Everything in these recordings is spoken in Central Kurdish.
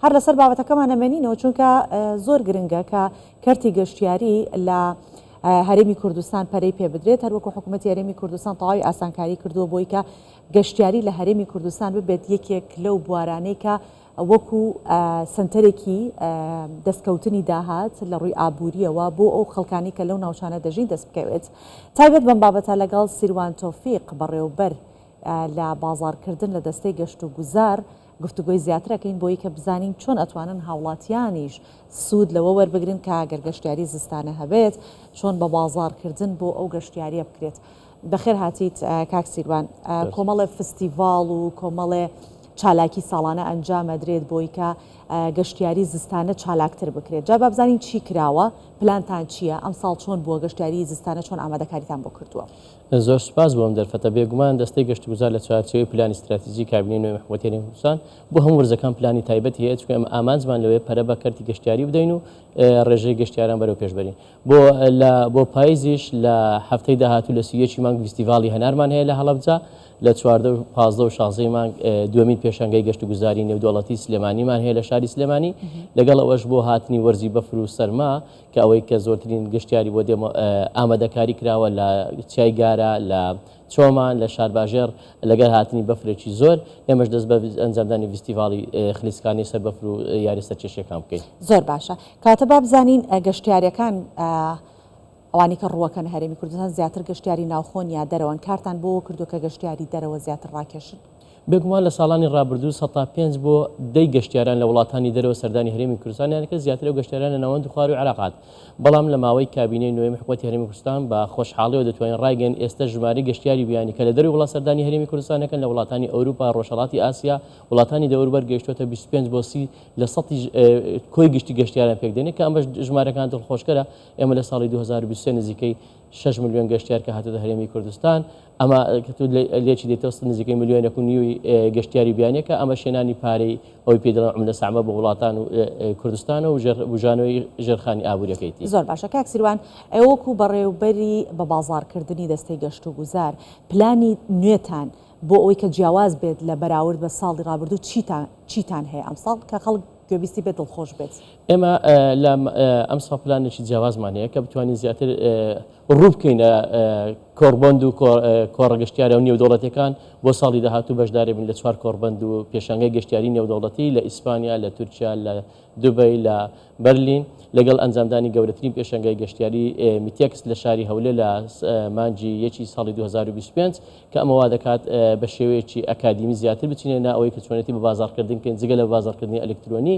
هەر لەسەر بابەتەکەمان ئەمێنینەوە چونکە زۆر گرنگە کە کەرتی گەشتیاری لە هەرێمی کوردستان پەرەی پێ بدرێت، هەروەکو حکوومەتی هەرێمی کوردستان تەواوی ئاسانکاری کردووە بۆی کە گەشتیاری لە هەرێمی کوردستان ببێت یەکێک لەو بوارانەی کە وەکو سەنتەرێکی دەستکەوتنی داهات لە ڕووی ئابوورییەوە بۆ ئەو خەڵکانی کە لەو ناوچانە دەژین دەست بکەوێت. تایبەت بەم بابەتە لەگەڵ سیروان تۆفیق بەڕێوبەر لە بازاڕکردن لە دەستەی گەشتوگوزار گفتوگۆی زیاتر ئەکەین بۆی کە بزانین چۆن ئەتوانن هاوڵاتیانیش سوود لەوە وەربگرن کە گەر گەشتیاری زستانە هەبێت چۆن بە بازاڕکردن بۆ ئەو گەشتیاریە بکرێت. بەخێر هاتیت کاک سیروان. کۆمەڵێ فستیڤاڵ و کۆمەڵێ چالاکی ساڵانە ئەنجام ئەدرێت بۆی کە گەشتیاری زستانە چالاکتر بکرێت. جا با بزانین چی کراوە، پلانتان چییە، ئەمساڵ چۆن بووە گەشتیاری زستانە چۆن ئامادەکاریتان بۆ کردووە؟ زۆر سوپاس بۆ ئەم دەرفەتە. بێگومان دەستەی گەشتوگوزار لە چوارچێوەی پلانی ستراتیجی کابینەی نوێی حکومەتی هەرێمی کوردستان بۆ هەموو وەرزەکان پلانی تایبەتی هەیە، چونکە ئێمە ئامانجمان لەوەیە پەرە بە کەرتی گەشتیاری بدەین و ڕێژەی گەشتیاران بەرەو پێش بەرین. بۆ لە بۆ پایزیش لە هەفتەی داهاتوو لە 31 ی مانگ ڤیستیڤاڵی هەنارمان هەیە لە هەڵەبجە، لە 14 و 15 و 16 ی مانگ دووەمین پێشانگای گەشتوگوزاری نێودەوڵەتی سلێمانیمان هەیە لە شاری سلێمانی، لەگەڵ ئەوەش بۆ هاتنی وەرزی بەفر و سەرما کە ئەوەی کە زۆرترین گەشتیاری بۆ دێ ئامادەکاری کراوە لە چیای گارە، لە چۆمان، لە شارباژێڕ لەگەل هاتنی بەفرێکی زۆر ئێمەش دەست بە ئەنجامدانی ڤیستیڤاڵی خلیسکانی سەر بەفر و یاری سەرکێشیەکان بکەین. زۆر باشە کەواتە با بزانین گەشتیارەکان ئەوانەی کە ڕووەکەن هەرێمی کوردستان زیاتر گەشتیاری ناوخۆن یا دەرەوەن کارتان بۆوە کردووە کە گەشتیاری دەرەوە زیاتر ڕاکێشن؟ بێگومان لە ساڵانی ڕابردوو سەتا پێنج بۆ دەی گەشتیاران لە وڵاتانی دەرەوە سەردانی هەرێمی کوردستانیان کرد، زیاتر ئەو گەشتیاران لە ناوەند و خوارووی عێراق هات، بەڵام لە ماوەی کابینەی نۆیەمی حکومەتی هەرێمی کوردستان بە خۆشحاڵیەوە دەتوانین ڕایگەیەنین ئێستا ژمارەی گەشتیاری بیانی کە لە دەرەوەی وڵات سەردانی هەرێمی کوردستان دەکەن لە وڵاتانی ئەوروپا، ڕۆژهەڵاتی ئاسیا، وڵاتانی دەوروبەر گەیشتووەتە 25 بۆ 30 لە سەتی کۆی گشتی گەشتیاران پێکدێنێت کە ئەمەش ژمارەکان دڵخۆشکەرە، ئێمە لە ساڵی 2023 نزیکەی 6 ملیۆن گەشتیار کە هاتووەتە هەرێمی کوردستان ئەمە کە تۆ لێکی دێتەوە نزیکەی ملیۆنێک و نیوی گەشتیاری بیانیەکە ئەمە شێنانی پارەی ئەوەی پێی دەڵێن عملە سەعبە بۆ وڵاتان و کوردستانە و بوژانەوەی ژێرخانی ئابووریەکەیتی. زۆر باشە کاک سیروان ئێوە وەکو بەڕێوبەری بە بازاڕکردنی دەستەی گەشتوگوزار پلانی نوێتان بۆ ئەوەی کە جیاواز بێت لە بەراورد بە ساڵی ڕابردوو چیتان چیتان هەیە ئەمساڵ کە خەڵک گوێبیستی بێت دڵخۆش بێت؟ ئێمە لە ئەمساڵ پلانێکی جیاوازمان هەیە کە بتوانین زیاتر ڕوو بکەینە کۆڕبەند و کۆڕە گەشتیارە و نێودەوڵەتیەکان بۆ ساڵی داهاتوو بەشداری بین لە چوار کۆڕبەند و پێشانگای گەشتیاری نێودەوڵەتی لە ئیسپانیا، لە تورکیا، لە دوبەی، لە بەرلین، لەگەڵ ئەنجامدانی گەورەترین پێشانگای گەشتیاری میتێکس لە شاری هەولێر لە مانگی یەکی ساڵی 2025 کە ئەمە وا دەکات بە شێوەیەکی ئەکادیمی زیاتر بچینە نا ئەوەی کە چۆنێتی بە بازاڕکردن کەین جگە لە بازاڕکردنی ئەلکترۆنی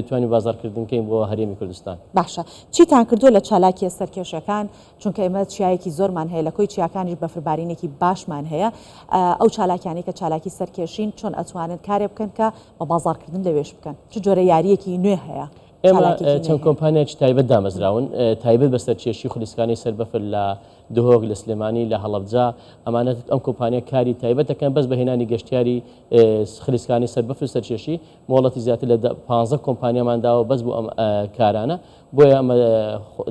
توانی بازاڕکردن کەین بۆ هەرێمی کوردستان. باشە چیتان کردووە لە چالاکیە سەرکێشەکان چونکە ئێمە چیایەکی زۆرمان هەیە لە کۆی چیاکانیش بەفربارینێکی باشمان هەیە ئەو چالاکیانەی کە چالاکی سەرکێشین چۆن ئەتوانن کارێ بکەن کە بە بازاڕکردن لەوێش بکەن چ جۆرە یاریەکی نوێ هەیە؟ ئێمە چەند کۆمپانیایەکی تایبەت دامەزراون تایبەت بە سەرکێشی خلیسکانەی سەر بەفر لە دهۆک لە سلێمانی لە هەڵەبجە ئەمانە ئەم کۆمپانیا کاری تایبەت دەکەن بەس بە هێنانی گەشتیاری خلیسکانی سەر بەفر و سەرکێشی مۆڵەتی زیاتر لە 15 کۆمپانیامان داوە بەس بۆ ئەم کارانە بۆیە ئەمە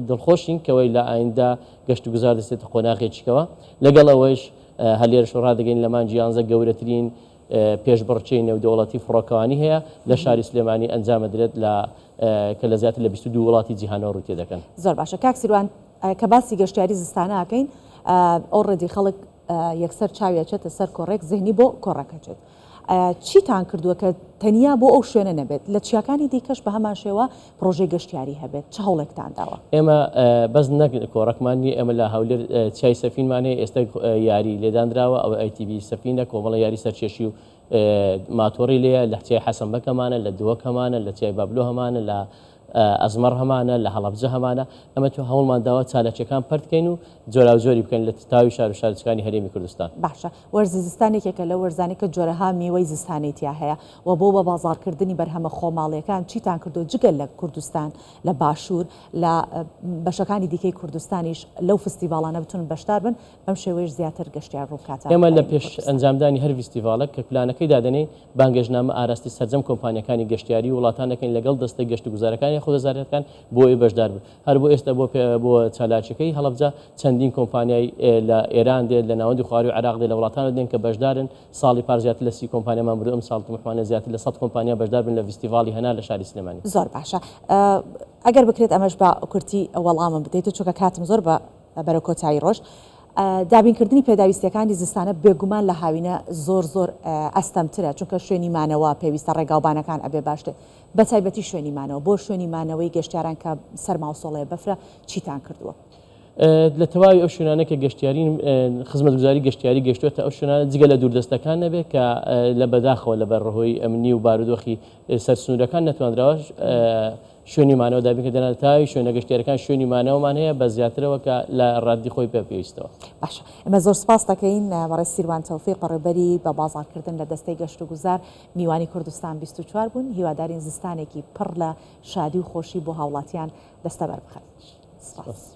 دڵخۆشین کەوەی لە ئایندە گەشت و گوزار دەچێتە قۆناغێکیکەوە لەگەڵ ئەوەیش هەلێرش ڕادەگەین لە مانگی یانزە گەورەترین پێشبڕکێی نێودەوڵەتی فڕۆکەوانی هەیە لە شاری سلێمانی ئەنجامەدرێت لە کە لە زیاتر لە 22 وڵاتی جیهانەوە ڕوو تێدەکەن. زۆر باشە کاک سیروان کە باسی گەشتیاری زستانە ئەکەین already خەڵک یەکسەر چاوی ئەچێتە سەر کۆڕێک زهنی بۆ کۆڕەک ئەچێت چیتان کردووە کە تەنیا بۆ ئەو شوێنە نەبێت لە چیاکانی دیکەش بە هەمان شێوە پرۆژەی گەشتیاری هەبێت چ هەوڵێکتان داوە؟ ئێمە بەس نەک کۆڕەکمان نییە ئێمە لە هەولێر چیای سەفینمان هەیە ئێستا یاری لێدانراوە ئەوە ATV سەفینە کۆمەڵە یاری سەرکێشی و ماتۆڕی لێیە لە چیای حەسەن بەگ هەمانە لە دهۆک هەمانە لە چیای بابلۆ هەمانە لە ئەزمەڕ هەمانە لە هەڵەبجە هەمانە ئەمە تو هەوڵمان داوە چالاکیەکان پەرت کەین و جۆراوجۆری بکەین لە تاوی شار و شارۆچکانی هەرێمی کوردستان. باشە وەرزی زستان یەکێکە لەو وەرزانەی کە جۆرەها میوەی زستانەی تیا هەیە و بۆ بە بازاڕکردنی بەرهەمە خۆماڵیەکان چیتان کردووە جگە لە کوردستان لە باشوور لە بەشەکانی دیکەی کوردستانیش لەو فستیڤاڵانە بتونن بەشدار بن بەم شێوەیەش زیاتر گەشتیار ڕووبکاتە ئێمە لە هەرێمی پێش کوردستان. ئەنجامدانی هەر ڤیستیڤاڵێک کە پلانەکەی دادەنێین بانگێشتنامە ئاراستەی سەرجەم کۆمپانیاکانی گەشتیاری وڵاتان دەکەین لەگەڵ دەستەی گەشتوگوزارەکانی. یاخود وەزارەتەکان بۆ ئەوەی بەشدار بن. هەر بۆ ئێستا بۆ بۆ چالاکیەکەی هەڵەبجە چەندین کۆمپانیای لە ئێران دێت، لە ناوەندی خوارووی عێراق دێت، لە وڵاتانەوە دێن کە بەشدارن، ساڵی پار زیاتر لە 30 کۆمپانیامان بردو ئەمساڵ تموحمانە زیاتر لە 100 کۆمپانیا بەشدار بن لە ڤیستیڤاڵی هەنار لە شاری سلێمانی. زۆر باشە ئەگەر بکرێت ئەمەش بە کورتی وەڵامم بدەیت چونکە کاتم زۆر بە بەرەو کۆتایی ڕۆشت. دابینکردنی پێداویستیەکانی زستانە بێگومان لە هاوینە زۆر زۆر ئەستەمترە چونکە شوێنی مانەوە پێویستە ڕێگاوبانەکان ئەبێ باشتر بەتایبەتی شوێنی مانەوە بۆ شوێنی مانەوەی گەشتیاران کە سەرما و سۆڵەیە بەفرە چیتان کردووە؟ لە تەواوی ئەو شوێنانە کە گەشتیاری خزمەتگوزاری گەشتیاری گەشتوەتە ئەو شوێنانە جگە لە دووردەستەکان نەبێت کە لە بەداخەوە لەبەر ڕهۆی ئەمنی و بارودۆخی سەر سنوورەکان نەتواندراوە شوێنی مانەوە دابین کردن لە تەواوی شوێنە گەشتیارەکان شوێنی مانەوەمان هەیە بە زیاترەوە کە لە ڕادی خۆی پێ پێویستەوە. باشە ئێمە زۆر سپاس دەکەین بەڕێز سیروان تۆفیق بەڕێوبەری بە بازاڕکردن لە دەستەی گەشتوگوزار میوانی کوردستان 24 بوون هیوادارین زستانێکی پڕ لە شادی و خۆشی بۆ هاوڵاتیان دەستەبەر بخەن. سپاس.